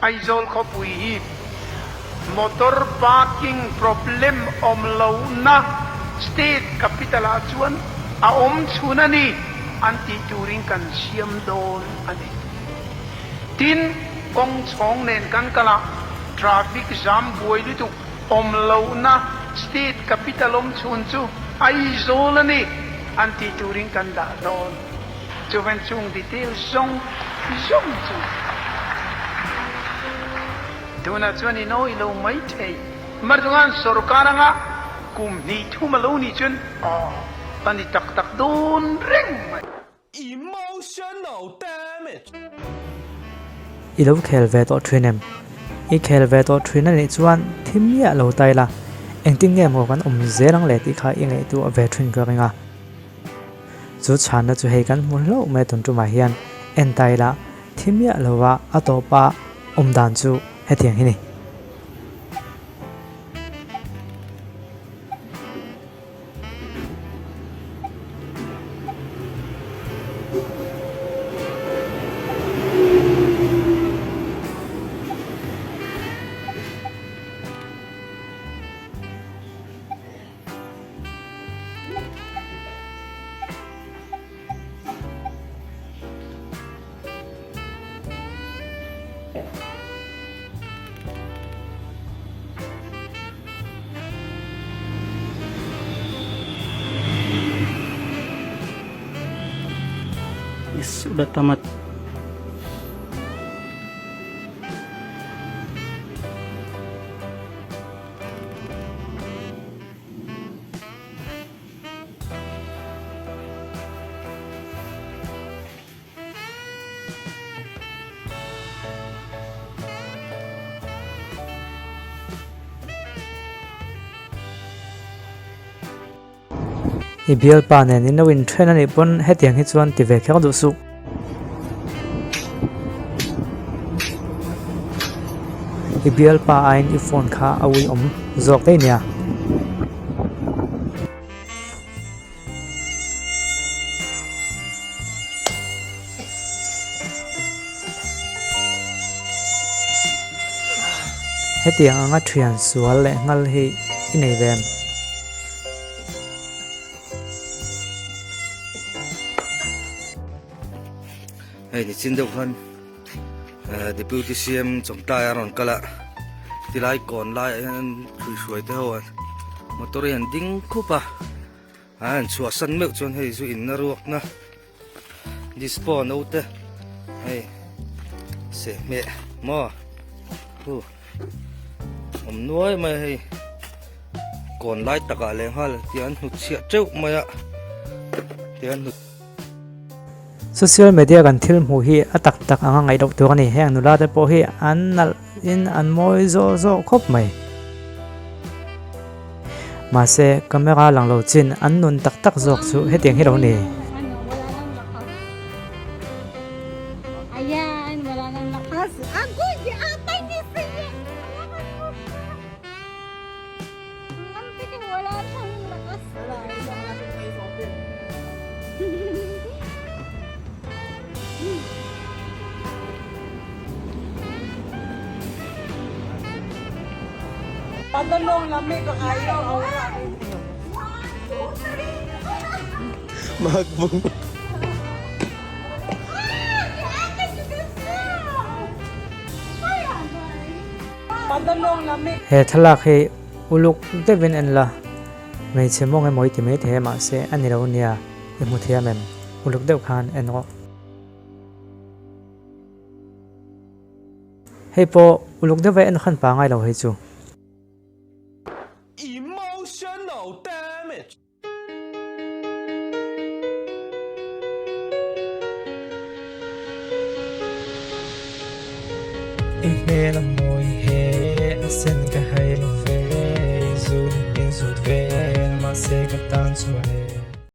Aizawl khawpui hi motor parking problem awm lohna state capital ah chuan a awm chhun a ni an tih turin kan siam dawn a ni. Tin, kawng chhawng nen kan kal a, traffic jam buai lutuk awm lohna state capital awm chhun chu Aizawl a ni an tih turin kan dah dawn. Chuvan chung detail zawng zawng chu tunah chuan i nawi lo mai thei. Martungan sorkar anga kum hnih thum a lo nih chuan aw a ni tak tak dawn reng mai. Emotional damage. I lo khel ve tawh thin em? I khel ve tawh thin a nih chuan thi miah lo ta ila, engtin nge maw kan awm zel ang le tih kha i ngaihtuah ve thin ka ring a. Chu chhanna chu hei kan hmu hlauh mai tun tumah hian en ta ila thi miah lova a tawpa awm dan chu hetiang hi ni. Yes, udah tamat. I bialpa nen in lo inthen a nih pawn hetiang hi chuan ti ve kher duh suh. I bialpa aiin i phone kha a uiawm zawk daih nia. Hetiang anga thian sual leh nghal hi i nei ve em? Hei ni chin deuh khan Deputy CM Chawngtlai a rawn kal a, tilai kawn lai ah hian hruihruai te ho an motor hi an ding khup a, an chhuahsan meuh chuan hei zu in na ruak na dispo no te hei sehhmeh maw hu awm nuai mai a hei kawn lai takah leh nghal tiang an hnutchhiah teuh mai a tiang an hnut. Social media kan thil hmuh hi a tak tak anga ngaih loh tur a ni. Heng nula te pawh hi an nalh in an mawi zawh zawh khawp mai. Mahse camera lang lo chin an nun tak tak zawk chu hetiang hi lo ni. He thlalak hi uluk deuhin en la, hmeichhe mawng emaw i ti mai thei a mahse a ni lo nia i hmu thiam em? Uluk deuh khan en rawh. Hei pawh uluk deuh a en khan pangai lo hei chu. Emotional damage. I hmel a mawi he a sen ka hai lo ve, zun in zut vel mahse ka tan chuan e.